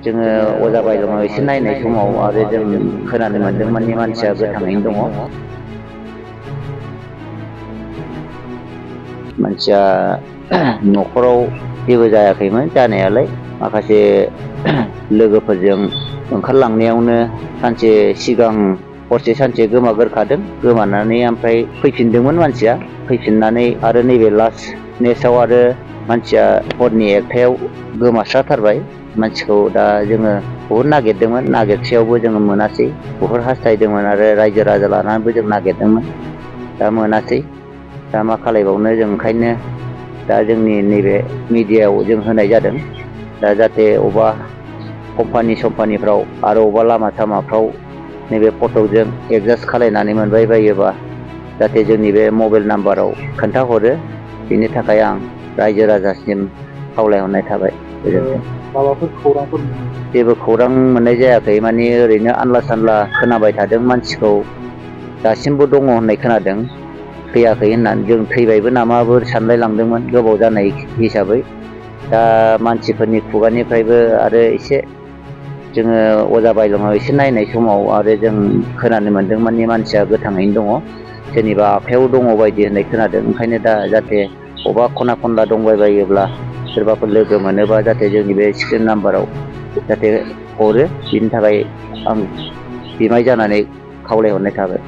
जोङो अजा बायलङाव एसे नायनाय समाव आरो जों खोनानो मोन्दों माने मानसिया गोथाङैनो दङ। मानसिया न'खराव जेबो जायाखैमोन जानायालाय, माखासे लोगोफोरजों ओंखारलांनायावनो सानसे सिगां हरसे सानसे गोमागोरखादों। गोमानानै ओमफ्राय फैफिनदोंमोन मानसिया, फैफिननानै आरो नैबे लास्ट नेक्स्टआव आरो मानसिया हरनि 1टायाव गोमास्राथारबाय। मानसिखौ दा जोङो बहुद नागिरदोंमोन, नागिरसेयावबो जोङो मोनासै। बहुद हास्थायदोंमोन आरो रायजो राजा लानानैबो जों नागिरदोंमोन, दा मोनासै। दा मा खालायबावनो जों ओंखायनो दा जोंनि नैबे मिडियायाव जों होनाय जादों। दा जाहाथे अबेबा कम्पानिफ्राव आरो अबेबा लामा सामाफ्राव नैबे फटकजों एडजास्ट खालायनानै मोनबाय बायोबा जाहाथे जोंनि बे मबाइल नाम्बाराव खोन्थाहरो, बेनि थाखाय आं रायजो राजासिम खावलायहरनाय थाबाय। गोजोन्थों। माबाफोर खौरांफोर जेबो खौरां मोननाय जायाखै, माने ओरैनो आनला सानला खोनाबाय थादों मानसिखौ दासिमबो दङ होननाय खोनादों, थैयाखै होननानै। जों थैबायबो नामाबो सानलाय लांदोंमोन गोबाव जानाय हिसाबै। दा मानसिफोरनि खुगानिफ्रायबो आरो एसे जोङो अजा बायलङाव एसे नायनाय समाव आरो जों खोनानो मोन्दों माने मानसिया गोथाङैनो दङ, सोरनिबा आखाइयाव दङ बायदि होननाय खोनादों। ओंखायनो दा जाहाथे अबेबा खना खनला दंबायबायोब्ला सोरबाफोर लोगो मोनोबा जाहाथे जोंनि बे स्क्रिन नाम्बाराव जाहाथे हरो, बिनि थाखाय आं बिमाय जानानै खावलायहरनाय थाबाय।